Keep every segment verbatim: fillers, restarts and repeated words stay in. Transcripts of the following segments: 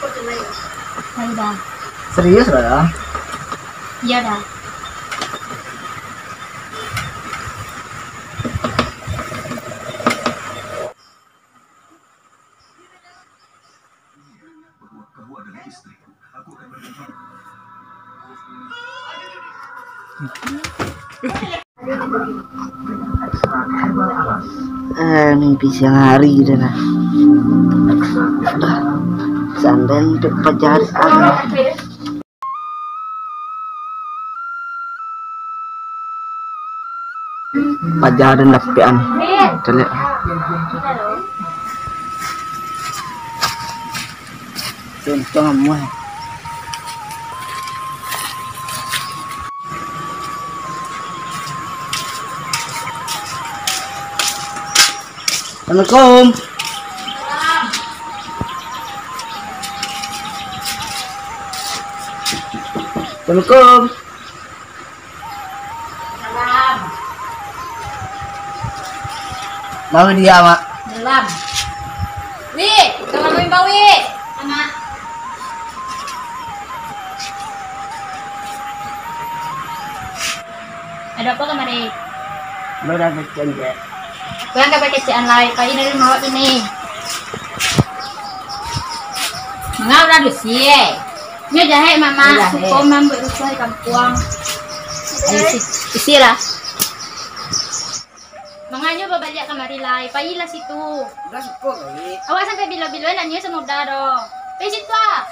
Ayo dah. Serius lah ya? Iya dah. Eh, mimpi siang hari dah lah. Dah, sanden tu pajaran. Pajaran dapekan. Kita lihat. Contoh amuah. Assalamualaikum. Assalamualaikum. Salam. Mau dia, Mak? Salam. Wi, salam, Wi, Wi. Anak. Ado apo kamari? Lo dah kecekan, Cek? Pulang ka pakecekan lai, pai dari mawak sini. Manga urang dusi, eh? Nyo jahek, Mama. Nyo jahek. Suko mambuek rusuah di kampuang. Ayo, isi, isi lah. Manga nyo babaliak kamari lai, pailah situ. Udah suko kali. Awak sampai bilo-bilo nak nyo samudah doh. Pai situ ah.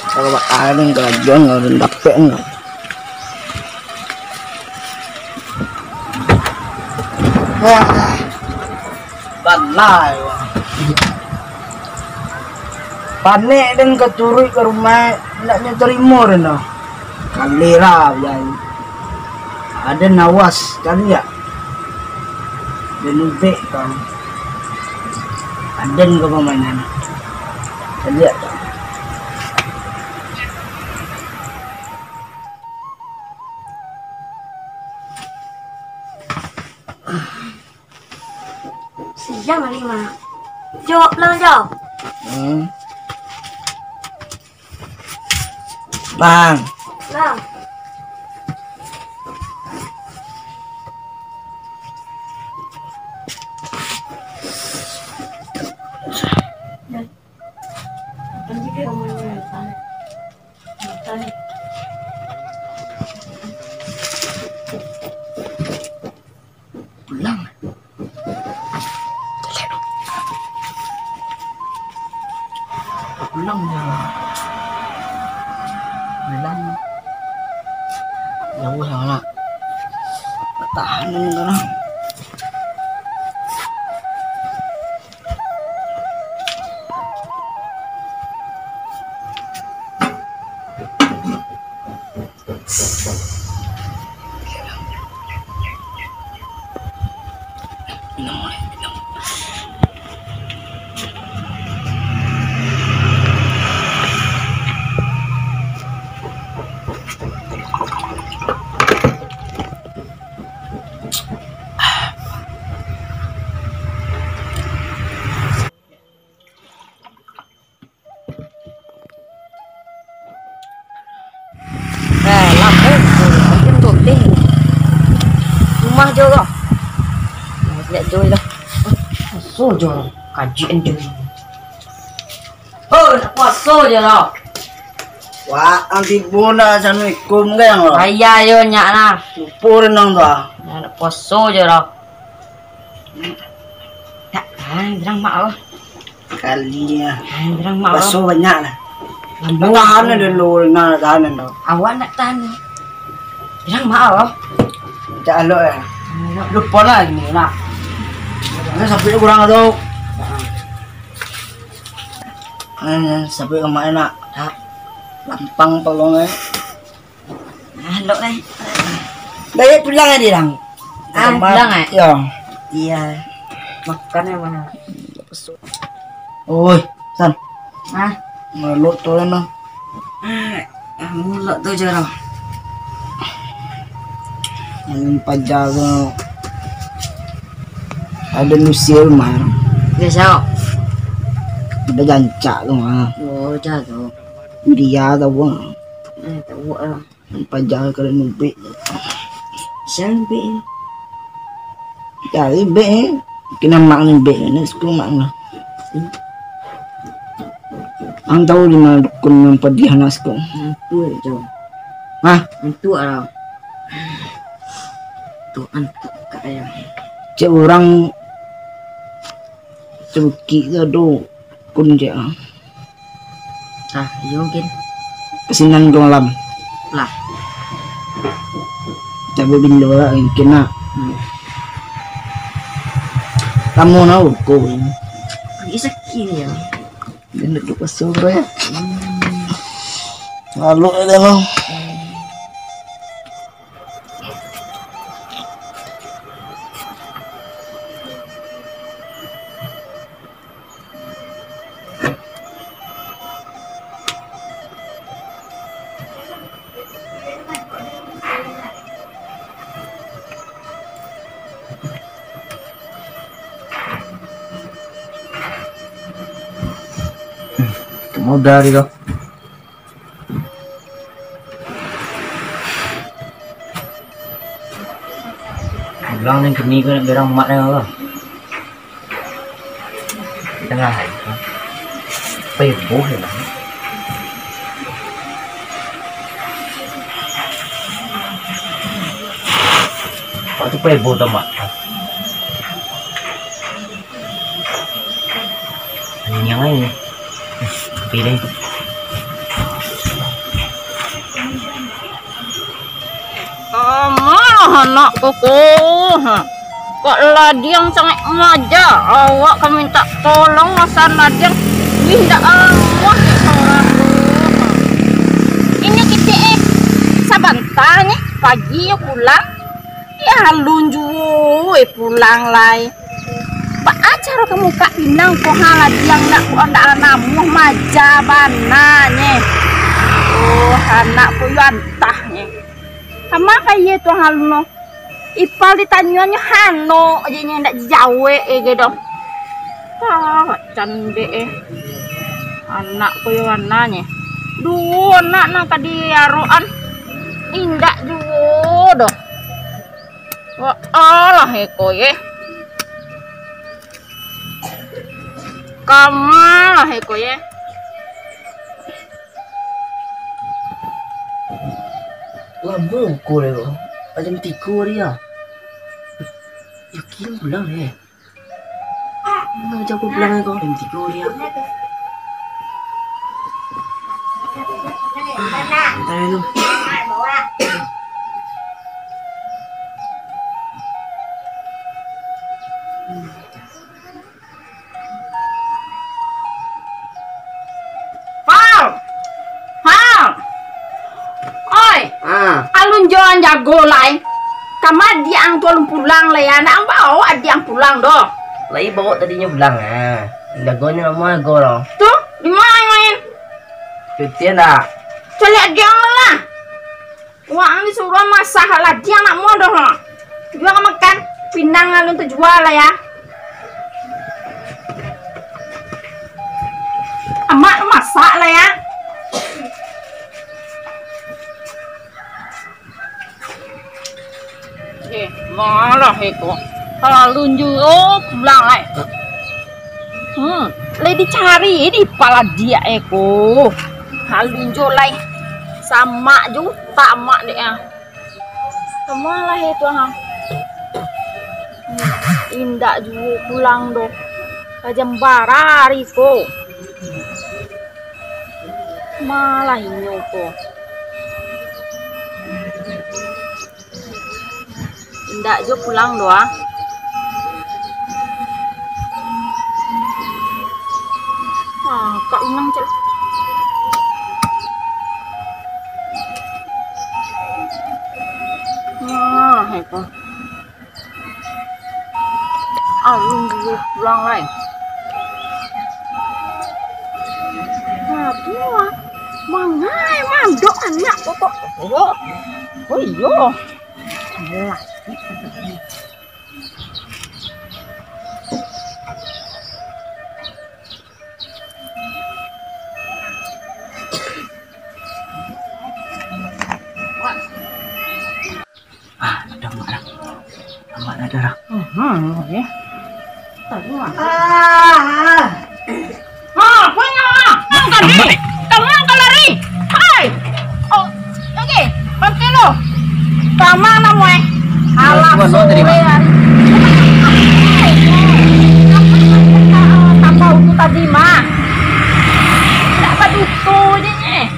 Kalau bakalan karajoan, kalau dapek, wah, balai, wah. Panek den ka turuik ka rumah, indak nyo tarimo den doh. Kalera, bajai. Aden awas, taliak. Den ubek kau. Aden ka pamainan. Taliak kau. Siang hari, Mak. Jo, pulang, jo. Hmm. Bang. Bang. Pulang. Pulang ya. Pulang. Jauah lah nak. Tahan ni orang. Eh, lamo, eh, mungkin tu deh. Rumah jo lah. Lihat jo lah. Puaso jo lah. Kaji anjing. Oh, nak puaso jo lah. Wah, anti bona assalamualaikum kan lo. Ayah yo nyak lah. Lupo renang tu ah. Nak puaso jo lah. Tak, ah, bilang mak Allah. Kalinya. Ah, bilang mak Allah. Baso banyak lah. Lambung. Tahan dulu, nah, tahan dulu. Awak nak tahan. Bilang mak Allah. Tak elok ya. Elok. Lupa lah ini nak. Ini sampai kurang tu. Ah, sampai ke mak nak. Tak. Lampang tolong eh. Ah, lok, eh. Dah, ya, pulang aja, Dang. Ah, pulang, eh? Iya. Iya. Makan ya, mana? Oi, San. Ah. Melok tu, San. Ah, melok tu, Jaro. Yang pajar tu. Ado nusia rumah. Biaso. Ado gancak tu mah. Oh, cak tu. Dia tahu. Eh, tahu lah. Paja kalau nubik. Siapa nubik ni? Cari bek ni. Kena mak nubik ni, suka mak ni. Ang tahu di mana dukun nan padiah nak suka? Antu je, Cong. Hah? Antu lah. Tu antu kak ayah. Cek orang Cukik tu ado kun je ah. Ah, iyo mungkin. Kasinan ka malam. Lah. Tapi bilo lah mungkin nak. Hmm. Kamu nak ukur. Pergi sakit ya. Dia nak duduk pasal ya. Hmm. Ngaluk dia lah. Kamu udah di kau. Bilang ni kini ko nak berang mak dia lah. Tengah hari tu. Peboh je lah. Waktu peboh tu mak. Anyang ai. Tapi deh. Amalah anak ko ko. Ha. Kok ladiang sangaik maja. Awak ka minta tolong masan ladiang. Wih, ndak amuah dek sorang tu. Ha. Inyo kitek eh. Sabanta ni pagi yo pulang. Yo alun juo eh pulang lai. Baa caro ka mukak pinang ko ha, ladiang ndak kuat ndak namuah maja bana nye. Oh, anak ko yo antah nye. Kama ka iye tu alun no. Ipal ditanyonyo hano je nye ndak dijawek eh ge doh. Ah, can dek eh. Anak ko yo bana nye. Duo anak nan ka diarokan. Indak juo doh. Wah, alah eko ye. Kamalah eko ye. Lamo ko le ko. Jam tigo ari ah. Yakin pulang eh. Mano jago pulang ko? Jam tigo ari ah. Bentar dulu. Pal! Pal! Oi! Ah. Alun jo ang jago lai. Kama adiak ang tu alun pulang lai, nak ang bao adiak ang pulang doh. Lai bao tadinyo pulang ah. Jagonyo lamo jago doh. Tu, di ma main? Cuti ndak? Caliak adiak ang lah. Wak ang disuruah masak ladiang nak muah doh lah. Jua ka makan, pinang alun tajua lah ya. Amak masak lah ya. Eh, malah iko. Kalau lunjur pulang lai. Hmm, lai dicari di pala diak iko. Kalau lunjur lai. Samak jo tamak dek ah. Kama lah itu ha. Indak juo pulang doh. Ka jam bara ari ko. Malah inyo ko. Indak juo pulang doh ah. Ah, Kak Inang cak. Nah, itu. Alun dulu pulang lai. Aduh, mangai mandok anak pokok. Oh, oh iyo. Alah. Ah, ya. Ah. Ah, punya. Kamu kan lari. Hai. Oh, oke lo. Sama namo eh. Alah, sore hari. Tambah itu tadi mah. Ndak paduto je eh.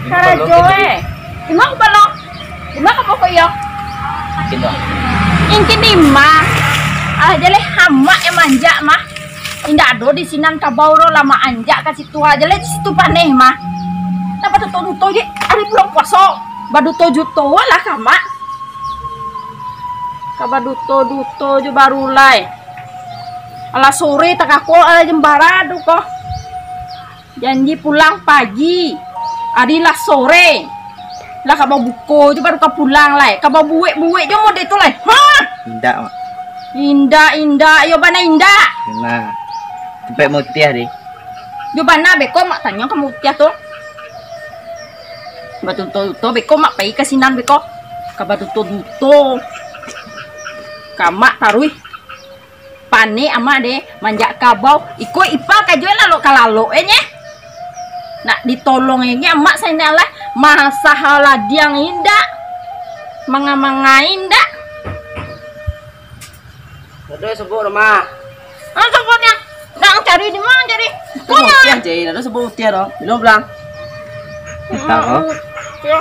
Karajo eh. Imang balok. Imang ka pokok iyo. Ingkin di mah. Alah jaleh hamak yang manjak mah. Indak ado di sinan kabau ro lah, mak anjak ka situ aja lah, di situ paneh mah. Napa tutup-tutup je ari bulan puaso. Baduto-duto lah kamak. Ka baduto-duto jo baru lai. Alah sore takako alah jembara tu ko. Janji pulang pagi. Ari lah sore. Lah ka babuko jo baru ka pulang lai. Ka babuek-buek jo mode tu lai. Ha! Indak, Mak. Indak, indak. Yo bana indak. Nah. Sampai mutiah deh. Yo bana beko mak tanyo ka mutiah tu. Baduto-duto beko mak pai ka sinan beko. Ka baduto-duto. Ka mak taruih. Panek amak deh, manjak kabau. Iko ipa kajo lalok ka lalok eh nye. Nak ditolong eh nye amak saindak lah. Masaha ladiang indak. Manga-manga indak. Ado sabuk rumah. Ah, sabuknyo. Nak cari di mana cari? Itu mutiah je, ado sabuk mutiah doh. Belum pulang. Entah kau.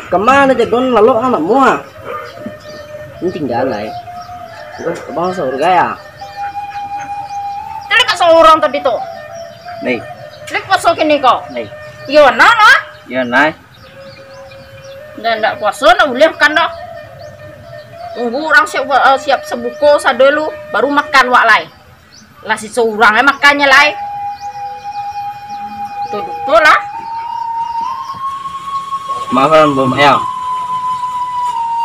Kemana je don lalok anak mua? Ini tinggal lah eh. Abang sahur gaya. Tadi kat sahur orang tadi tu. Nih. Tadi puasa kini kau. Nih. Iyo nah lah. Iyo nah. Dah ndak puasa ndak boleh makan dah. Tunggu orang siap eh, siap sabuko sado lu baru makan wak lai. Lah si seorang eh makannyo lai. Betul-betul lah. Maaf lah, Mbak Maya.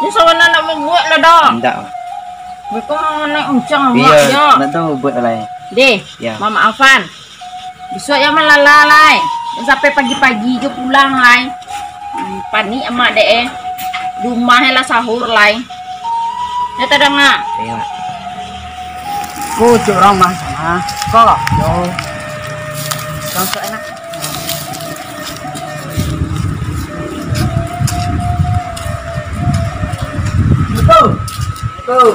Ini sawana nak membuat lah dah. Ndak. Mereka mau naik uncang Iya, awak je. Ndak tahu buat lah. Deh, Ya. Mama Afan. Bisuak yo malala lai. Sampai pagi-pagi jo pulang lai. Hmm, panik amak dek eh. Di rumah eh lah sahur lai. Yo tadanga. Iyo, Mak. Pucuk rumah sana. Kok yo. Langsung enak. Betul.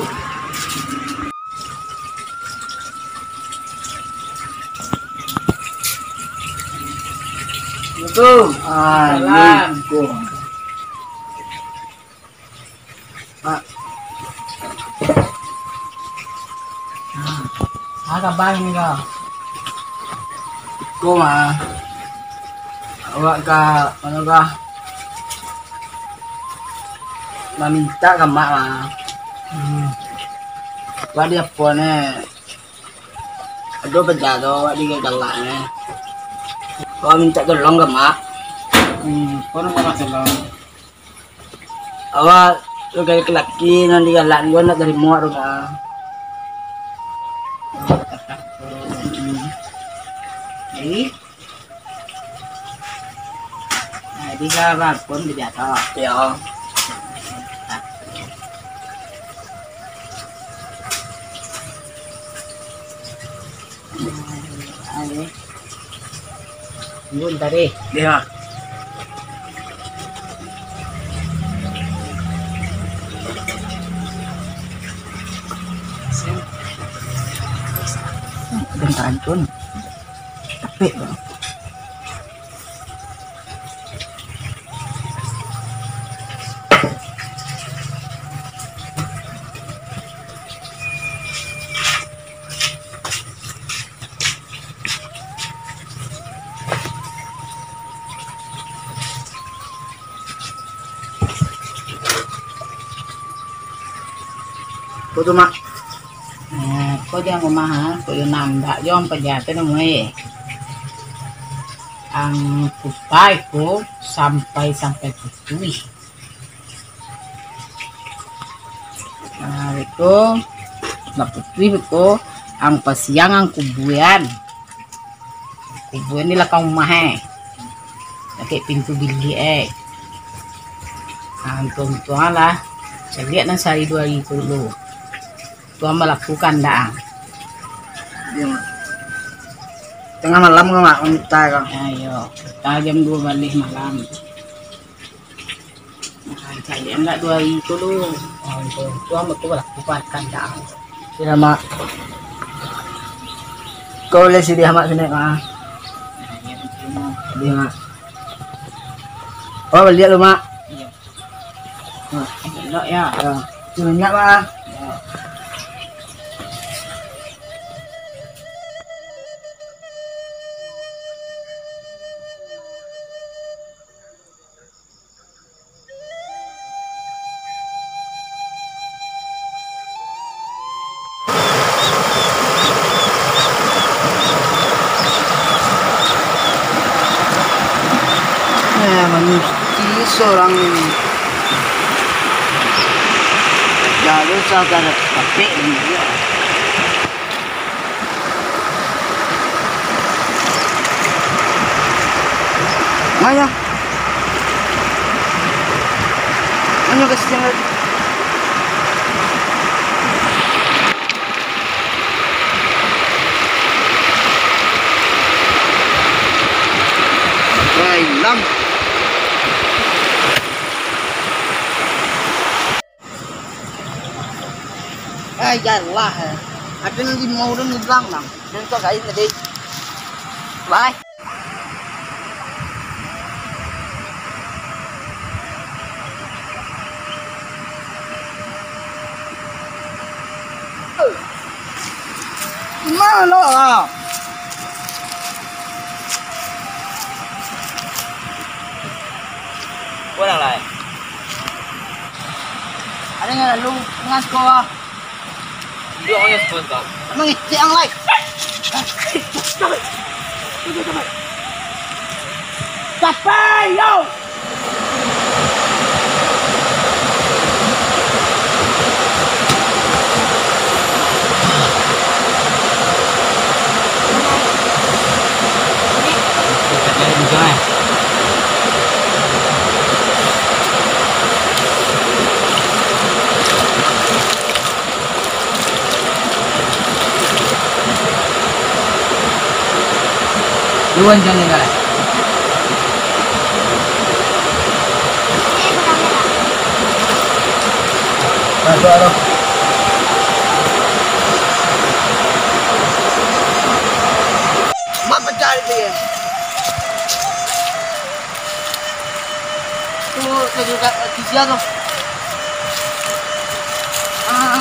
Betul. Assalamualaikum. Ah. Ah, kaba ni kau? Iko mah. Awak ka, mano ka? Mamintak ka mak mah. Hmm. Awak di apo ni? Ado paja tu, awak di galak ni. Awak mintak tolong ka mak. Hmm, apo nan ka mak tolong? Awak sabagai laki-laki nan digalak juo ndak tarimo tu, Mak. Hmm. Jadi, Nah, bisa bangun di atas. Yo. Ayo. Tunggu tadi. Yo. Bentaran pun. Tapi, Ko tu, Mak. Eh, ko jan rumah, ha. Ko yo nampak jo ang paja tu namo, eh. Ang kutai ko sampai, sampai putuih. Nah, beko, lah putuih beko, ang pasiang ang kubuan. Kubuan di lakang rumah, eh. Pakai pintu bilik, eh. Nah, untung-untung lah. Caliak nan sahari duo hari tu dulu. Tuan balaku kandak. Iyo, Mak. Tangah malam ko, Mak, minta ko. Iyo, minta jam duo baleh malam. Nah, caliak ndak duo hari tu lu. Oh, itu. Tuan batua balaku kandak. Iyo, Mak. Ko buliah siriah, Mak, sunaik, Mak. Nah, iyo, betul, Mak. Iyo, Mak. Oh, baliak lu, Mak. Iyo. Nah. Elok, yo. Yo. Sunaik, Mak. Yo. Eh, manusia seorang ini. Jalur saudara pakai dia. Maya. Maya ka siang lagi. Wah, ilang. Eh, iyalah, eh. Ado nan limau tu ilang, Bang. Nan tu kain tadi. Bye. Di ma lo, ah? Pulang lah, eh. Ada yang lalu dengan sekolah. Duduak mangecek ang lai. Capek, yo! Luan jangan lah. Masuk, Aro. Mak pecah itu ya. Tu, saya juga kisian loh. Ah.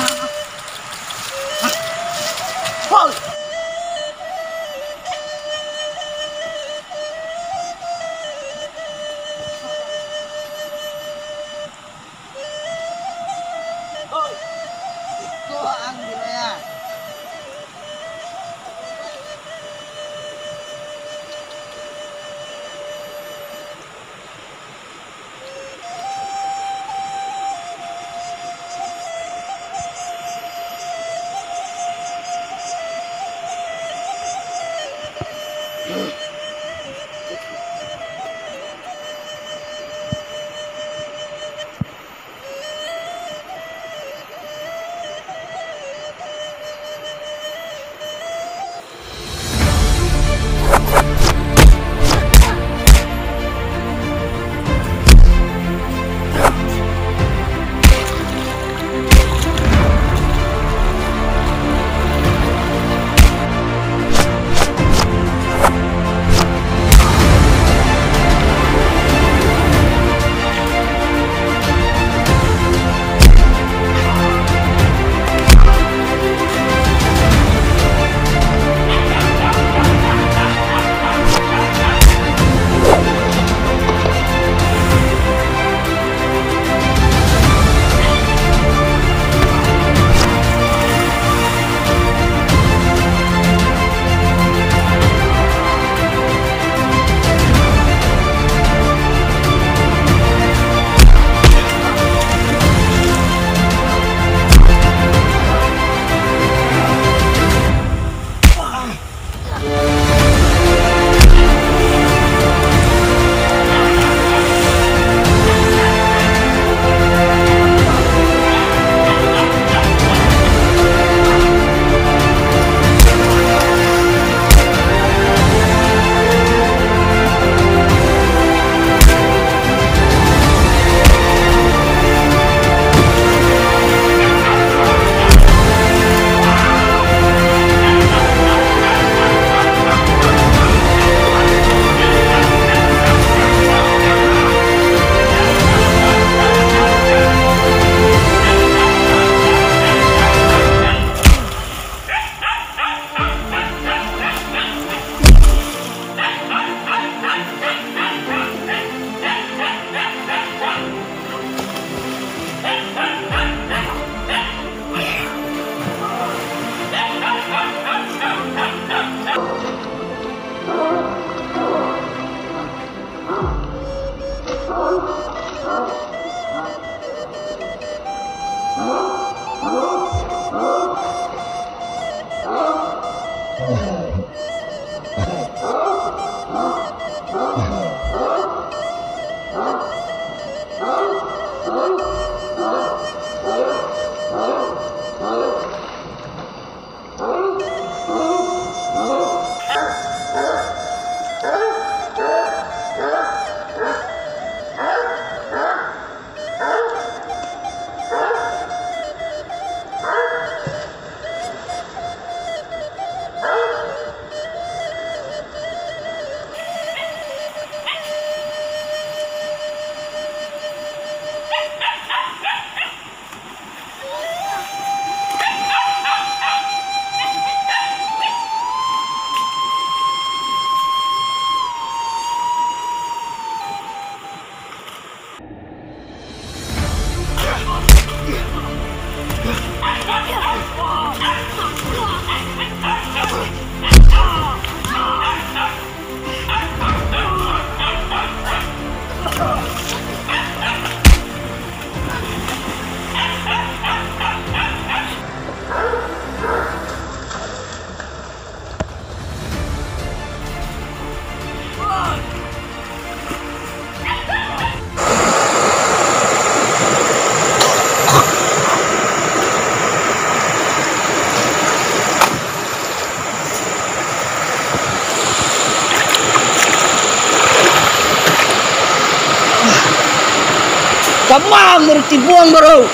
Kamang baru tibuang baru.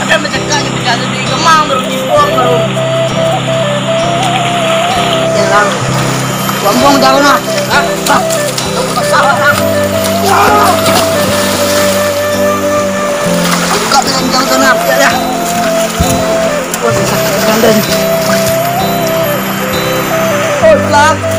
Ada macam kak gitu, ada di Kemang baru, di Buang baru. Ya, Lang. Buang-buang jauh nah. Hah? Hah? Angkat dengan jauh sana. Ya, ya. Wah, susah. Gandeng. Oh, Lang.